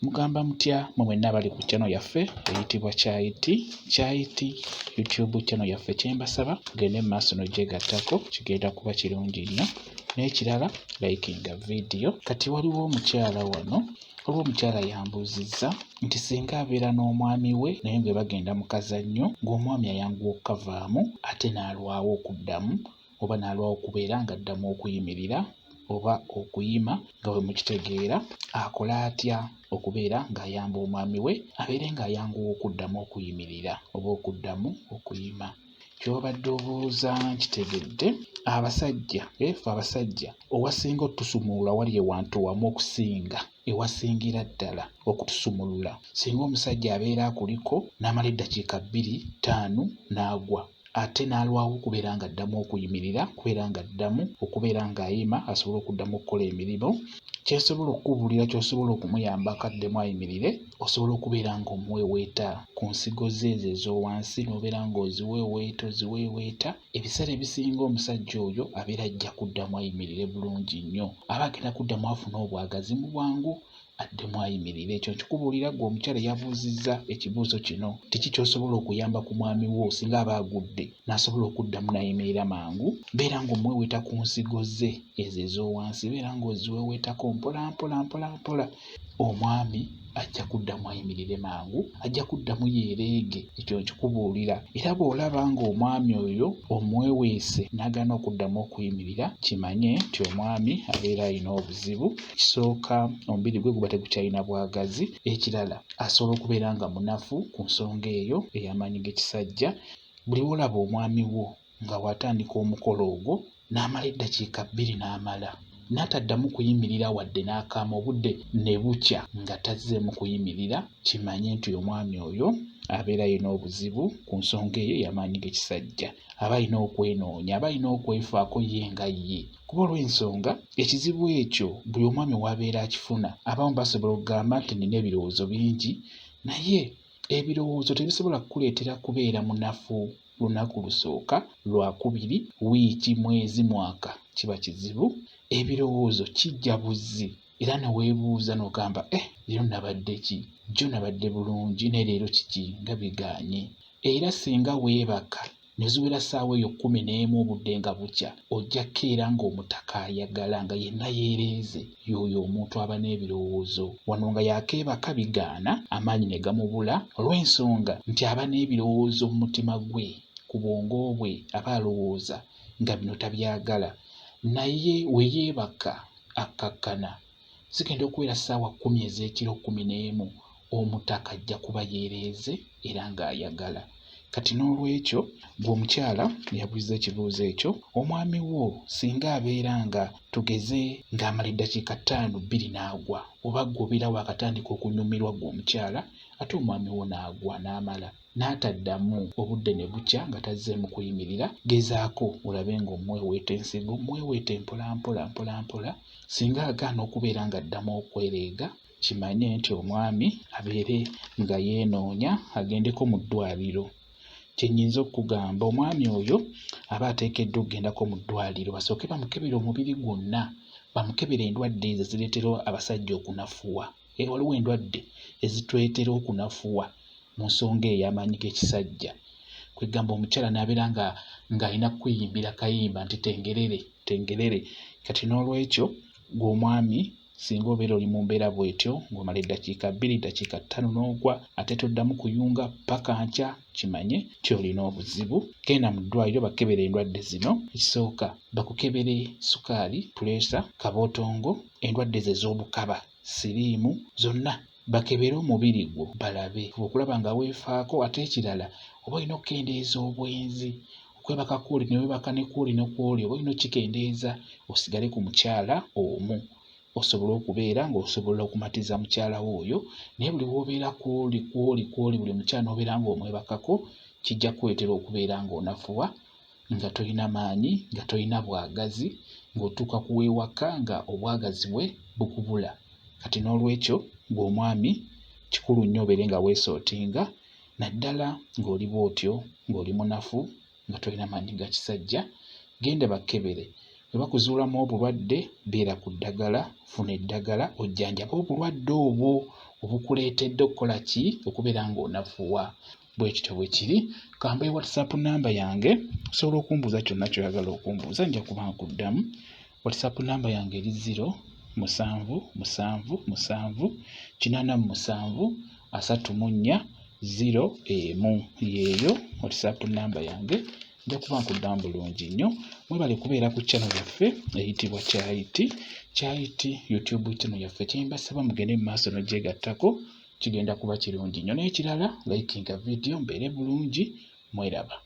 Mugamba mutya mwe mwenna abali ku channel yaffe eyitibwa Kyayiti Kyayiti YouTube channel yaffe kyembasaba mugende mu maaso n'ogyegattako kigenda kuba kirungi nnyo n'ekirala likinga vidiyo. Kati waliwo omukyala wano waliwo omukyala yambuuzizza nti singa abeera n'omwami we naye nga bagenda mu kazannyo ng'omwami ayanguwa okukavaamu ate n'alwawo okuddamu oba n'alwawo okubeera ng'addamu okuyimirira oba okuyima nga bwe mukitegeera akole atya okubeera ng'ayamba omwami we abeere ng'ayanguwa okuddamu okuyimirira oba okuddamu okuyima. Ky'obadde obuuza nkitegedde. Abasajja, ffe abasajja owasinga otusumulula wali ewantu wamu okusinga ewasingira ddala okutusumulula. Singa omusajja abeera akuliko n'amala eddakiika bbiri ttaano n'agwa ate n'alwawo okubeera ng'addamu okuyimirira, okubeera ng'addamu okubeera ng'ayima asobole okuddamu okukola emirimu. Kye nsobola okukubuulira ky'osobola okumuyambako addemu ayimirire, osobola okubeera ng'omuweeweeta ku nsigo ze ezo ez'owansi n'obeera ng'oziweeweeta oziweeweeta. Ebiseera ebisinga omusajja oyo abeera ajja kuddamu ayimirire bulungi nnyo. Aba agenda kuddamu afune obwagazi mu bwangu addemu ayimirire. Ekyo nkikubuulira ggwe omukyala eyabuuzizza ekibuuzo kino. Kiki ky'osobola okuyamba ku mwami wo singa aba agudde n'asobola okuddamu n'ayimirira mangu? Beera ng'omuweeweeta ku nsigo ze ezo ez'owansi, beera ng'oziweeweetako mpola mpola mpola mpola. Omwami ajja kuddamu ayimirire mangu, ajja kuddamu yeereege, ekyo nkikubuulira. Era bw'olaba ng'omwami oyo omuweweese n'agaana okuddamu okuyimirira, kimanye nti omwami abeera alina obuzibu. Ekisooka omubiri gwe guba tegukyalina bwagazi, ekirala asobola okubeera nga munafu ku nsonga eyo ey'amaanyi g'ekisajja. Buli lw'olaba omwami wo nga bw'atandika omukolo ogwo n'amala eddakiika bbiri n'amala n'ataddamu kuyimirira wadde n'akaama obudde ne bukya nga tazzeemu kuyimirira, kimanye nti omwami oyo abeera alina obuzibu ku nsonga eyo ey'amaanyi g'ekisajja. Aba alina okwenoonya, aba alina okwefaako ye nga ye. Kuba olw'ensonga ekizibu ekyo buli omwami w'abeera akifuna, abamu basobola okugamba nti nnina ebirowoozo bingi, naye ebirowoozo tebisobola kukuleetera kubeera munafu lunaku lusooka, lwakubiri, wiiki, mwezi, mwaka kiba kizibu. Ebirowoozo kijja buzzi era ne weebuuza n'ogamba eh leero nabadde ki? Jjo nabadde bulungi naye leero kiki nga bigaanye? Era singa weebaka ne ziwera ssaawa eyo 11 obudde nga bukya, ojja kukeera ng'omutaka ayagala nga yenna yeereeze. Y'oyo omuntu aba n'ebirowoozo. Wano nga yaakeebaka bigaana, amaanyi ne gamubula olw'ensonga nti aba n'ebirowoozo mu mutima gwe, ku bwongo bwe aba alowooza nga bino tabyagala. Naye we yeebaka akkakkana. Zigenda okuwera ssaawa 10 ez'ekiro 11 omutaka ajja kuba yeereeze era ng'ayagala. Kati n'olwekyo ggwe omukyala eyabuuzizza ekibuuzo ekyo, omwami wo singa abeera nga tugeze ng'amala eddakiika ttaano bbiri n'agwa oba ggwe obeera waakatandika okunyumirwa ggwe omukyala ate omwami wo n'agwa n'amala n'ataddamu obudde ne bukya nga tazzeemu kuyimirira, gezaako olabe ng'omuweeweeta ensigo, muweeweete mpola mpola mpola mpola. Singa agaana okubeera ng'addamu okwereega, kimanye nti omwami abeere nga yeenoonya agendeko mu ddwaliro. Kye nnyinza okukugamba omwami oyo aba ateekeddwa okugendako mu ddwaliro basooke bamukebere omubiri gwonna, bamukebere endwadde ezo ezireetera abasajja okunafuwa. Waliwo endwadde ezituleetera okunafuwa mu nsonga eyo ey'amaanyi g'ekisajja. Kwe ggamba omukyala n'abeera nga ng'alina kukuyimbira kayimba nti tengerere tengerere. Kati n'olwekyo ggwe omwami singa obeera oli mu mbeera bw'etyo ng'omala eddakiika bbiri, ddakiika ttaano n'ogwa ate toddamu kuyunga ppaka nkya, kimanye nti olina obuzibu. Genda mu ddwaliro bakukebere endwadde zino. Ekisooka bakukebere ssukaali, puleesa, kabootongo, endwadde ezo ez'obukaba, siriimu zonna bakebere omubiri gwo balabe. Fuba okulaba nga weefaako ate ekirala oba olina okukendeeza obwenzi, okwebaka kw'oli ne weebaka ne kw'oli ne kw'oli oba olina okkikendeeza osigale ku mukyala omu osobole okubeera ng'osobola okumatiza mukyala wo oyo. Naye buli w'obeera kw'oli kw'oli kw'oli buli mukyala n'obeera ng'omwebakako kijja kukuleetera okubeera ng'onafuwa nga tolina maanyi, nga tolina bwagazi, ng'otuuka ku w'ewaka nga obwagazi bwe bukubula. Kati n'olwekyo ggwe omwami kikulu nnyo obeere nga weesootinga naddala ng'oli bw'otyo ng'oli munafu nga tolina maanyi ga kisajja, genda bakkebere. Bwe bakuzuulamu obulwadde beera ku ddagala, funa eddagala ojjanjabe obulwadde obwo Obukuleetedde okukola ki? Okubeera ng'onafuwa. Bwe kityo bwe kiri. Kambawe WhatsApp namba yange, osobola okumbuuza kyonna ky'oyagala okumbuuza, nja kuba nkuddamu. WhatsApp namba yange eri 0 7 7 7 87 34 0 1. Yeeyo WhatsApp namba yange. Nja kuba nkuddamu bulungi nnyo. Mwebale kubeera ku channel yaffe eyitibwa Kyayi Tea, Kyayi Tea YouTube channel yaffe. Kye mbasaba mugende mu maaso n'ogyegattako, kigenda kuba kirungi nnyo. N'ekirala, likinga vidiyo mbeere bulungi, mweraba.